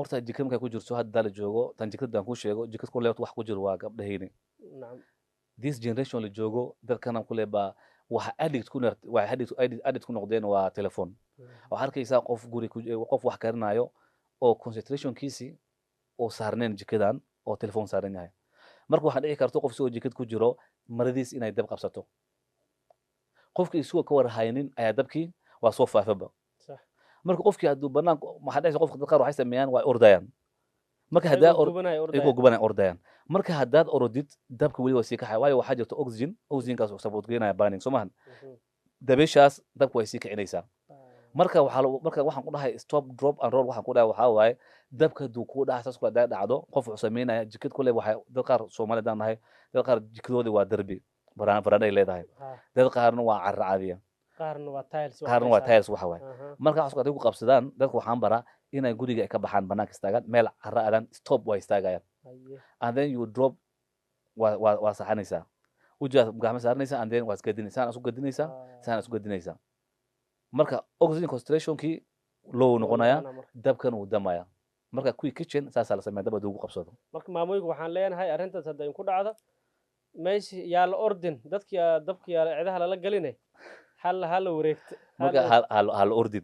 Horta jikada markay ku jirto, hadda la joogo, tan jikada aan ku sheego, jikad kule wax ku jiro waa gabdhahayni. This generation la joogo, dadkana kule baa waxa addict ku waxa addict ku noqdeen waa telephone. Waxaa arkaysaa qof guri qof wax karinayo oo concentrationkiisi oo saarneen jikadan oo telefoon saaran yahay. Marka waxaa dhici karto qof isagoo jikad ku jiro maradiis inay dab qabsato. Qofkii isagoo ka war haynin ayaa dabkii waa soo faafaba. Marka qofkii hadduu banaanka, waxaa dhacaysa qofka, dad qaar waxay sameeyaan, waa ordayaan. Marka haddaa Ayagoo gubanaya ordaya. Iyagoo gubanaya ordayaan. Marka haddaad orodid, dabka weli waa sii kaxaya, waayo waxaa jirta oxygen. Oxygenkaas wuxuu support geynaya burning, soo maahan? Dabeeshaas dabka way sii kicinaysaa. Marka waxaa marka waxaan ku dhahay stop, drop and roll. Waxaan ku dhahay waxaa waaye, dabka hadduu kuu dhaca, saas ku hadaa dhacdo, qof wuxuu sameynaya jikad kule. Waxay dad qaar, Soomaali haddaan nahay, dad qaar jikadoodii waa derbi, baraan ay leedahay. Dad qaarna waa carra caadiya. Qaarna waa tiles wax qaarna bay waa saaran. Tiles waxa waaye. Marka waxaas hadday ku qabsadaan dadka, waxaan baraa inay guriga ay ka baxaan, banaanka istaagaan, meel carra aadaan, stop waa istaagayaan. And then you drop, waa saxanaysaa, wejigaad gacmo saaranaysaa, and then waa isgadinaysaa, saan isku gadinaysaa. Saan isku gadinaysaa. Marka oxygen concentrationkii low wuu noqonaya. Yaraanaa marka. Dabkan wuu damaya. Marka kuwii kitchen saasaa la sameeya dab hadduu ku qabsado. Marka maamooyinka waxaan leenahay, arrintaas hadda inku dhacdo, meesha yaa la ordin, dadki yaa dabka yaa cidaha lala geline, hal hala wareegto. Marka ha la ordin.